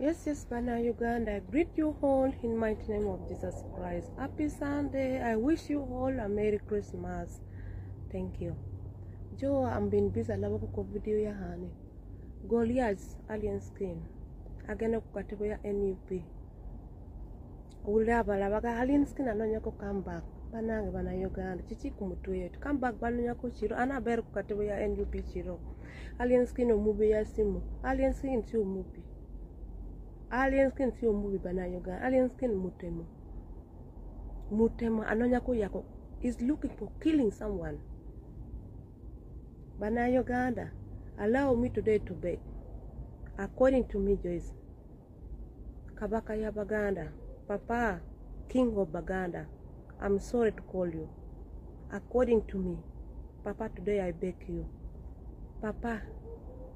Yes, Bana Uganda, I greet you all in mighty name of Jesus Christ. Happy Sunday. I wish you all a Merry Christmas. Thank you. Joe, I'm been busy alaba kuko video ya hani. Goliath Alien Skin. Agenda kukatebo ya NUP. Ulaba labaga Alien Skin anonyako comeback. Banange bana Uganda. Chichi kumutwe yetu. Comeback banonyako chiro. Ana beru kukatebo ya NUP chiro. Alien Skin omubi ya simu. Alien Skin si omubi. Alien Skin si omubi bana Uganda. Alien Skin mutemo. Mutemo anonyako yako is looking for killing someone. Bana Uganda, allow me today to beg. According to me, Joyce, Kabaka ya Baganda, Papa, King of Baganda, I'm sorry to call you. According to me, Papa, today I beg you. Papa,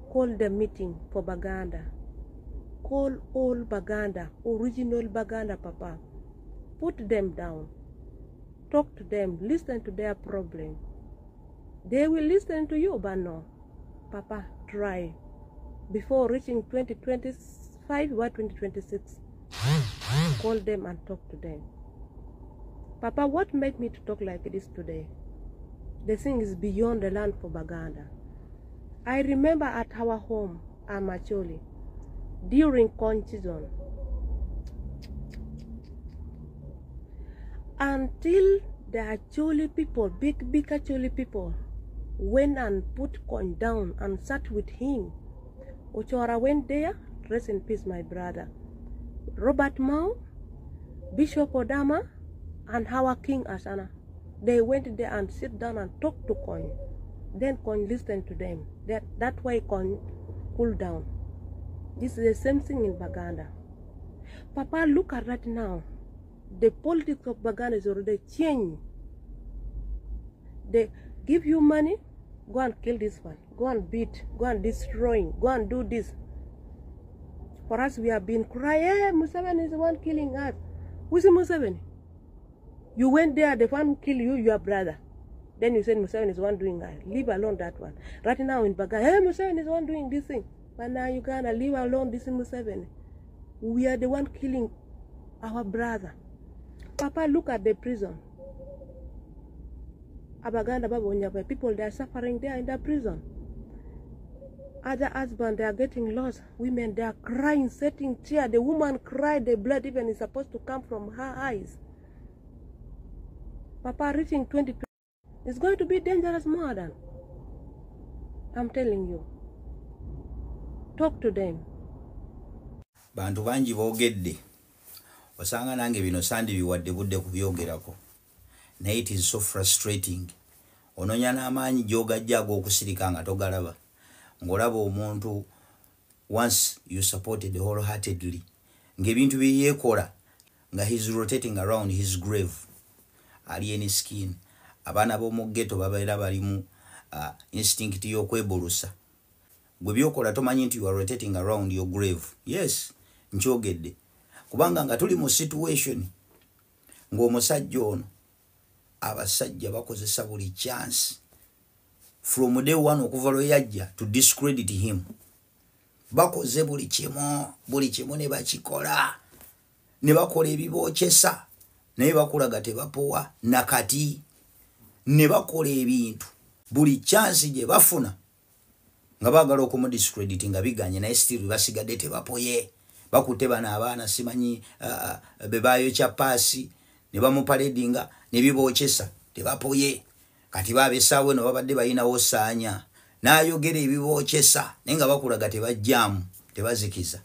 call the meeting for Baganda. Call all Baganda, original Baganda, Papa. Put them down. Talk to them. Listen to their problem. They will listen to you, but no. Papa, try. Before reaching 2025 or 2026, call them and talk to them. Papa, what made me to talk like this today? The thing is beyond the land for Baganda. I remember at our home, Amacholi, during corn season, until the Acholi people, big Acholi people, went and put corn down and sat with him. Ochora went there, rest in peace, my brother. Robert Mao, Bishop Odama, and our King Asana. They went there and sit down and talk to Kony. Then Kony listened to them. That way Kony cooled down. This is the same thing in Baganda. Papa, look at right now. The politics of Baganda is already changed. They give you money, go and kill this one, go and beat, go and destroy, go and do this. For us, we have been crying, hey, Museveni is the one killing us. Who is Museveni? You went there, the one who killed you, your brother. Then you said Museveni is the one doing that. Leave alone that one. Right now in Baganda, hey, Museveni is the one doing this thing. But now you gonna leave alone this Museveni. We are the one killing our brother. Papa, look at the prison. Abaganda Babonyaba, people, they are suffering there in the prison. Other husbands, they are getting lost. Women, they are crying, setting tears. The woman cried, the blood even is supposed to come from her eyes. Papa, reaching 2020 is going to be dangerous more than. I'm telling you. Talk to them. Bantu bangi boogedde. Osanga nange bino sandibiwadde budde kubyogerako. Naye it is so frustrating. Ononya n'amaanyi gy'ogajja ag'okusirika nga togalaba. Ng'olaba omuntu once you supported wholeheartedly, ng'ebintu bye yeekola nga he's rotating around his grave. Alien Skin. Abaana b'omu ghetto babeera balimu instinct y'okwebulusa. Gwe byokola tomanyi nti you are rotating around your grave. Yes, nkyogedde. Kubanga nga tuli mu situation ng'omusajja ono abasajja bakozesa buli chance from day one okuva lwe yajja to discredit him. Bakoze buli kimu ne bakikola, ne bakola ebibokyesa, naye bakulaga tebapowa nakati, ne bakola ebintu buli chance gye bafuna nga baagala okumudiscredit nga biganye, naye still basigadde tebapoye. Bakutte bano abaana simanyi be bayokya paasi ne bamupaledinga ne bibokyesa tebapoye. Kati baabesaawo eno babadde balinawo saanya n'ayogera ebibokyesa naye nga bakulaga tebajjaamu tebazikiza.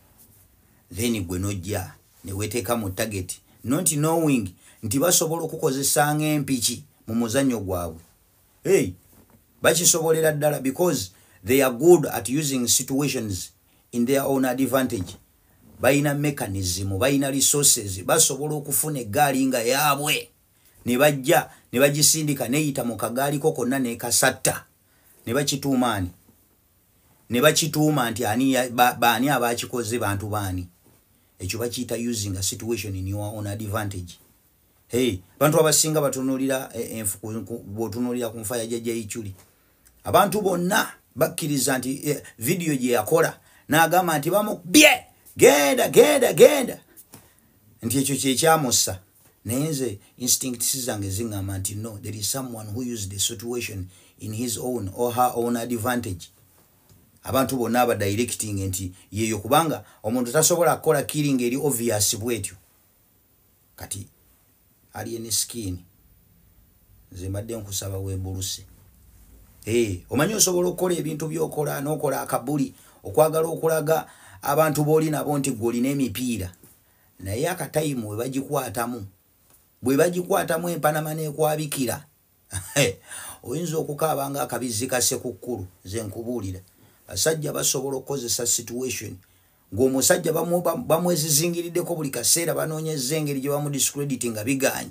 Then gwe n'ojja ne weeteeka mu target, not knowing nti basobola okukozesa ng'empiki mu muzannyo gwabwe. Hey, bakisobolera ddala because they are good at using situations in their own advantage. Balina mechanism, balina resources, basobola okufuna eggaali nga yaabwe ne bajja ne bagisindika neyita mu kagaaliko konna n'ekasatta ne bakituuma ani, ne bakituuma nti ani baani abakikoze, bantu baani. Ekyo bakiyita using a situation in your own advantage. Hey, bantu abasinga batunuulira bw'otunuulira ku nfa ya Jjajja Ichuli, abantu bonna bakkiriza nti video gye yakola n'agamba nti bamukubye Genda, genda, genda. Nti ekyo kyekyamussa. Naye nze instincts zange ziŋŋamba nti no, there is someone who used the situation in his own or her own advantage. Abantu bonna aba directing nti yeyo, kubanga omuntu tasobola kukola killing eri obvious bwetyo. Kati Alien Skin, nze mbadde nkusaba weebuluse. Hey, omanyi osobola okukola ebintu by'okola n'okola akabuli okwagala okulaga abantu b'oli nabo nti gwe olina emipiira, naye akatayimu bwe bagikwatamu empanama n'ekwabikira, oyinza okukaaba nga akabizzi ka Ssekukkulu. Nze nkubuulira, basajja basobola okukozesa situation ng'omusajja bamwezizingiriddeko buli kaseera, banoonyeza engeri gye bamudiscredit nga biganye.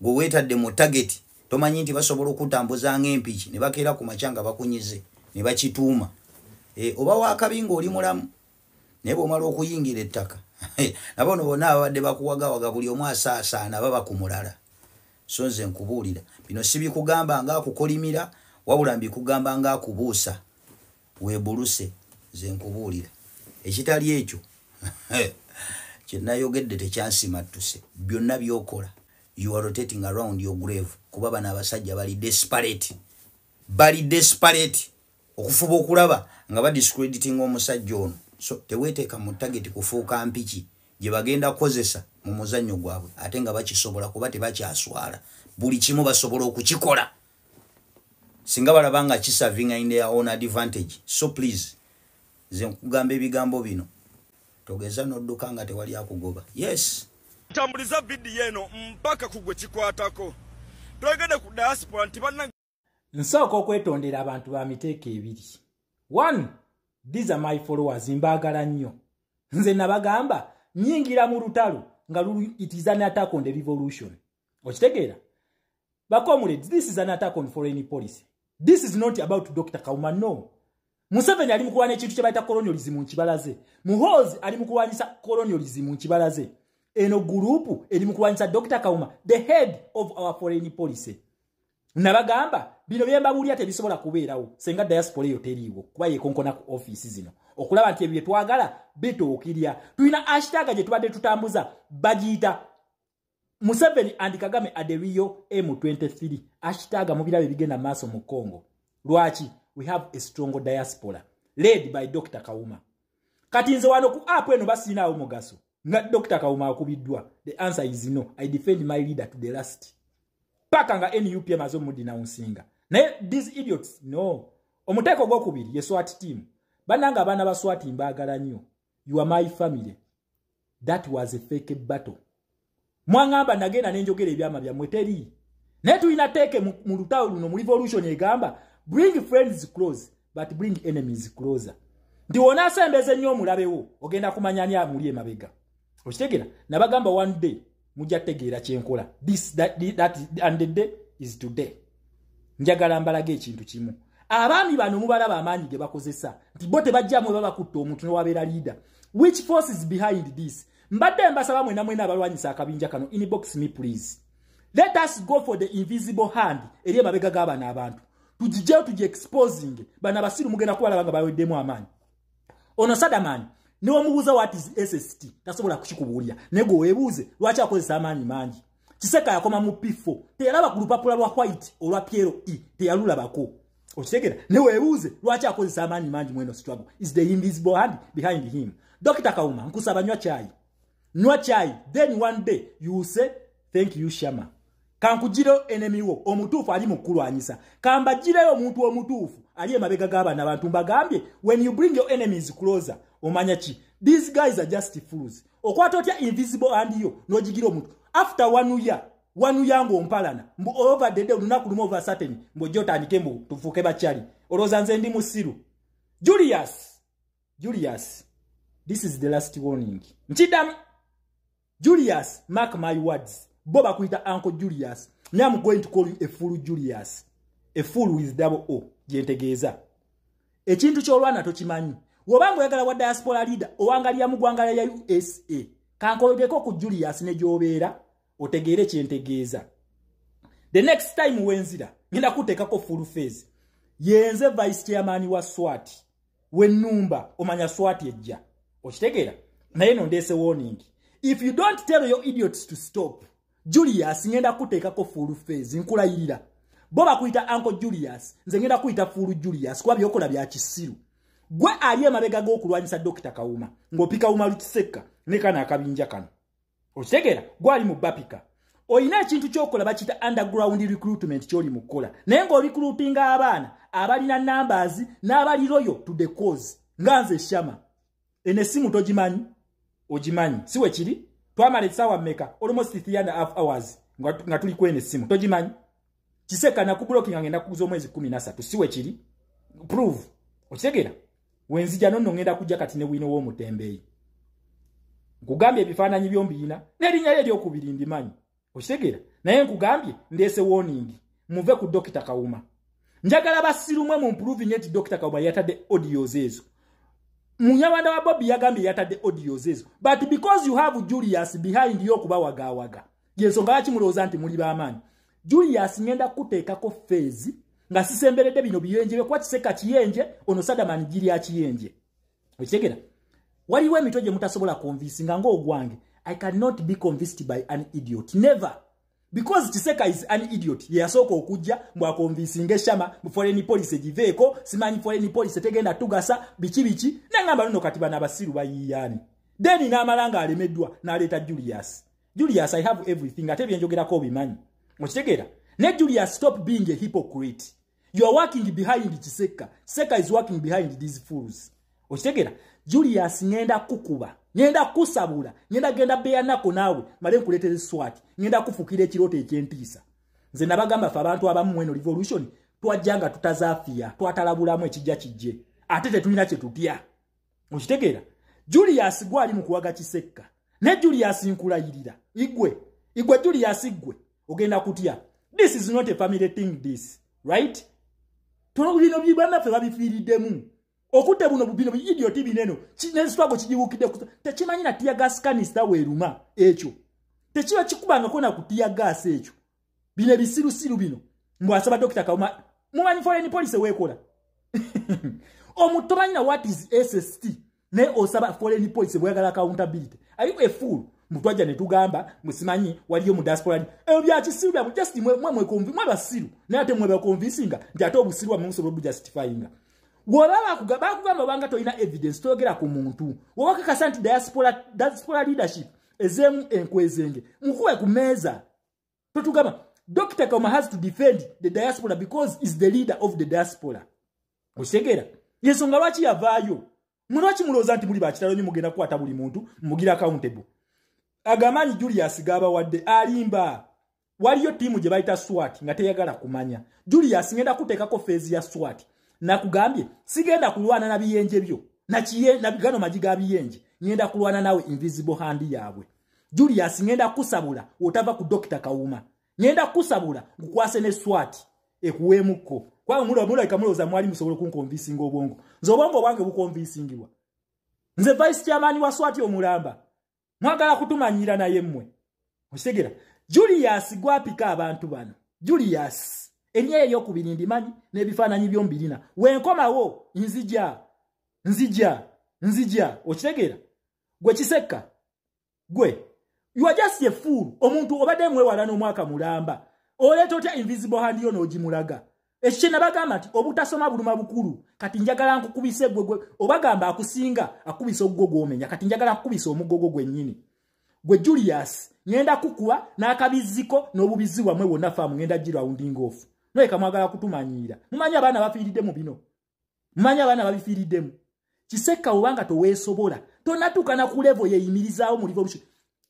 Gwe weetadde mu target, tomanyi nti basobola okutambuza ng'empiki ne bakeera ku makya nga bakunyize ne bakituuma. Oba wakabi ng'oli mulamu, naye bw'omala okuyingira ettaka, nabono bonna ababadde bakuwagawaga buli omu asaasaana baba ku mulala. So nze nkubuulira, bino sibikugamba ng'akukolimira, wabula mbikugamba ng'akubuusa, weebuluse. Nze nkubuulira, ekitali ekyo kyenayogedde tekyansimattuse. Byonna byokola, you are rotating around your grave, kuba bano abasajja bali desperate, bali desperate okufuba okulaba nga badiscrediting omusajja ono. So teweeteeka mu target kufuuka mpiki gye bagenda kukozesa mu muzannyo gwabwe, ate nga bakisobola kuba tebakyaswala. Buli kimu basobola okukikola singa balaba nga kiservinga in their own advantage. So please, nze nkugamba ebigambo bino, togeza n'odduka nga tewali akugoba. Yes. Tambuliza vidiyo eno mpaka ku gwe kikwatako. Twegende ku diaspora nti banna. Nsooka okwetondera abantu ba miteeko ebiri. One, these are my followers, mbaagala nnyo. Nze nabagamba nyingira mu lutalo nga lulu, it is an attack on the revolution. Okitegeera? Bacomrades, this is an attack on foreign policy. This is not about Dr. Kauma, no. Museveni ali mu kulwana ekintu kye bayita colonialism nkibalaze. Muhoozi ali mu kulwanyisa colonialism nkibalaze. Eno group eri mu kulwanyisa Dr. Kauma, the head of our foreign policy. Nabagamba bino bye mbabuulira tebisobola kubeerawo senga diaspora eyo teriiwo, kuba yekonkona ku office zino okulaba nti ebyo bye twagala bituukirya. Tulina hashtag gye tubadde tutambuza, bagiyita Museveni and Kagame are the real M23. Hashtag mubirabe bigenda maaso mu Congo. Lwaki? We have a strong diaspora led by Dr. Kauma. Kati nze wano ku app eno basiinaawo mugaso nga Dr. Kauma akubiddwa. The answer is no. I defend my leader to the last, paka nga NUP emaze omudenouncinga. Naye these idiots, no. Omuteeko gwokubiri ye SWAT team. Bannange, abaana ba SWAT, mbaagala nnyo. You are my family. That was a fake battle. Mwaŋŋamba nagenda nenjogera ebyama byammwe, teri. Naye tulina teeke mu lutalo luno, mu revolution, egamba bring friends close but bring enemies closer, nti wonaasembeza ennyo omulabewo, ogenda kumanya ani amuli emabega. Okitegeera? Nabagamba one day mujja tegeera kyenkola. This that, that and the day is today. Njagala mbalaga ekintu kimu. Abaami bano mubalaba amaanyi ge bakozesa, nti bo tebajjamu baba kutta omuntu newabeera leader. Which force is behind this? Mbadde mbasaba mwena mwena abalwanyisa akabinja kano, inbox me please. Let us go for the invisible hand eri emabega g'abano abantu, tugijeyo, tugi exposing. Bano abasiru mugenda kubalaba nga baweddemu amaanyi. Ono Sadaman niwamubuuza what is SST, tasobola kukikubuulira. Naye gwe weebuuze lwaki akozesa amaanyi mangi. Kiseka yakoma mu P4, teyalaba ku lupapula lwa white olwa PLE, teyalulabako. Okitegeera? Ne weebuuze lwaki akozesa amaanyi mangi mweno struggle. Is the invisible hand behind him. Dr. Kauma, nkusaba nywa chai, nywa chai, then one day you will say thank you, Shama. Kankugireyo enemy wo omutuufu ali mu kukulwanyisa, kambagireyo omuntu omutuufu ali emabega g'abaana abantu. Mbagambye, when you bring your enemies closer, omanya ki? These guys are just fools. Okwata otya invisible hand yo n'ogigira omuntu after one year, one year ng'ompalana mbu over the day, olunaku lumu over certain, mbu ojja otandike mbu tufuuke bakyali? Olowooza nze ndi musiru? Julius, Julius, this is the last warning. Nkiddamu, Julius, mark my words. Bo bakuyita Uncle Julius. Now I'm going to call you a fool, Julius, a fool with double O. Gyentegeeza, ekintu ky'olwana tokimanyi. Wobanga oyagala wa diaspora leader owangalira mu ggwanga lya USA, kankologeko ku Julius ne gy'obeera otegeere kyentegeeza. The next time wenzira ngenda kuteekako full face. Yenze vice chairman wa SWAT wennumba, omanya SWAT ejja. Okitegeera? Naye no ndeese warning. If you don't tell your idiots to stop, Julius ngenda kuteekako full face, nkulayirira. Bo bakuyita Uncle Julius, nze ngenda kuyita full Julius, kuba byokola bya kisiru. Gwe ali emabega g'okulwanyisa Dr. Kawuma, ng'opika Umaru Kisekka ne kano akabinja kano. Okitegeera? Gwe ali mu bapika. Oyina ekintu ky'okola bakiyita underground recruitment ky'oli mu kukola. Naye ng'orecruitinga abaana abalina numbers n'abali loyal to the cause. Nga nze Shama. Eno essimu togimanyi? Ogimanyi. Si we kiri? Twamala essaawa mmeka? Almost 3.5 hours nga tuli ku eno essimu. Togimanyi? Kisekka nakublockinga ngenda kukuza omwezi 13. Si we kiri? Prove. Okitegeera? Wenzija nonno ngenda kujja kati ne bwino w'omutembeeyi. Nkugambye ebifaananyi by'ombiina n'erinnya lye eryokubiri ndimanyi. Okitegeera? Naye nkugambye ndeese warning. Muve ku Dr. Kawuma. Njagala basirumwe mu improving nti Dr. Kawuma yatadde audios ezo. Munyarwanda wa Bobby yagambye yatadde audios ezo. But because you have Julius behind you okubawagawaga. Yensonga lwaki mulowooza nti muli b'amaanyi. Julius ngenda kuteekako phase nga sisemberedde bino biyenje kuba Kisekka kiyenje ono Sadaman giri akiyenje. Okitegeera? Waliwo emitwe gye mutasobola convincinga ng'ogwange. I cannot be convinced by an idiot. Never. Because Kisekka is an idiot. Ye yasooka okujja mbw aconvincinge Shama mu foreign policy giveeko, simanyi foreign policy tegenda tugasa biki biki. Nangamba luno kati bano abasiru bayiyaani. Then n'amala ng'alemeddwa n'aleeta Julius. Julius, I have everything. Ate byenjogerako obimanyi. Okitegeera? Ne Julius, stop being a hypocrite. You are working behind Kisekka. Kisekka is working behind these fools. Okitegeera? Julius ngenda kukuba. Ngenda kusabula. Ngenda genda beya nako naawe. Male nkuletere SWAT. Ngenda kufukira ekirooto eky'entiisa. Nze nabagamba ffe abantu abamu mweno revolution twajjanga tutazaafiya. Twatalabulamu ekijja kijje. Ate tetulina kye tutya. Okitegeera? Julius gwali mu kuwaga Kisekka. Ne Julius nkulayirira. Igwe. Igwe Julius igwe. Ogenda kutya. This is not a family thing this. Right? Tono bino bannaffe babifiiriddemu. Okutte buno bino idiot bineno. N'enswago kigiwukidde tekimanyi na tear gas canister weeruma ekyo. Tekiba kikubangako na ku tear gas ekyo. Bino ebisirusiru bino. Mbwasaba Dr. Kawuma mumanyi foreign policy weekola. Omutomanyi na what is SST ne osaba foreign policy bweyagala accountability. Are you a fool? Mutwajja ne tugamba musimanyi waliyo mu diaspora. Ebyo bya kisiru bya just mwe mwe basiru. Naye ate mwe baconvincinga nti ate obusiru bwa musobola obujustifyinga. Bw'olaba bakugamba banga tolina evidence toyogera ku muntu. Wobakakasa nti diaspora leadership ezeemu enkwezenge. Mukuwe ku mmeeza. Totugamba Dr. Kawuma has to defend the diaspora because is the leader of the diaspora. Okitegeera? Yensonga lwaki yavaayo. Mwe lwaki mulowooza nti muli bakitalo nnyo mugenda kukwata buli muntu mugire accountable. Agamanyi Julius gabawadde alimba. Waliyo ttiimu gye bayita SWAT nga teyagala kumanya. Julius ngenda kuteekako phase ya SWAT. Nakugambye sigenda kulwana na biyenje byo. Na bigano magi ga biyenje. Ngenda kulwana nawe invisible hand yaabwe. Julius ngenda kusabula otava ku Dr. Kawuma. Ngenda kusabula nkukwase ne SWAT ekuweemuko. Kwa mulabika mulowooza mwali musobola okunconvincinga obwongo. Nze obwongo bwange buconvincingibwa. Nze vice chairman wa SWAT omulamba. Mwagala kutumanyira naye mmwe. Okitegeera? Julius gwapika abantu bano. Julius erinnya lye eryokubiri ndimanyi n'ebifaananyi by'ombirina. Wenkomawo nzija. Nzija. Nzija. Okitegeera? Gwe Kisekka. Gwe. You are just a fool. Omuntu obadde mwewala n'omwaka mulamba. Oleeta otya invisible hand yo n'ogimulaga. Ekyo kye nabagamba nti obutasoma buluma bukulu. Kati njagala nkukubise gwe obagamba akusinga akubisa ogwo gw'omenya. Kati njagala nkukubisa omugogo gwennyini. Gwe Julius ngenda kukuba n'akabiziko n'obubizi bwammwe bwonna faamu ngenda girounding off. Noleka mwagala kutumanyiira. Mumanyi abaana bafiiridde mu bino. Mumanyi abaana babifiiriddemu. Kisekka obanga toweesobola. Tonatuuka na ku level yeyimirizaawo mu revolution.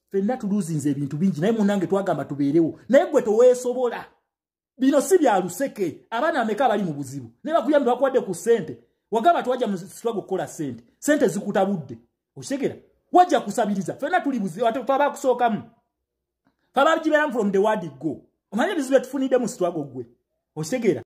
Ffenna tuluzinze ebintu bingi naye munnange twagamba tubeerewo. Naye gwe toweesobola. Bino si bya luseke. Abaana ameka bali mu buzibu. Ne bakuyambe bakuwadde ku ssente. Wagamba twajja mu struggle kukola ssente. Ssente zikutabudde. Okitegeera? Wajja kusabiriza. Ffenna tuli buzibu. Ate ffe abakusookamu. Ffe abagibeeramu from the word go. Omanyi ebizibu bye tufunidde mu struggle gwe. Okitegeera?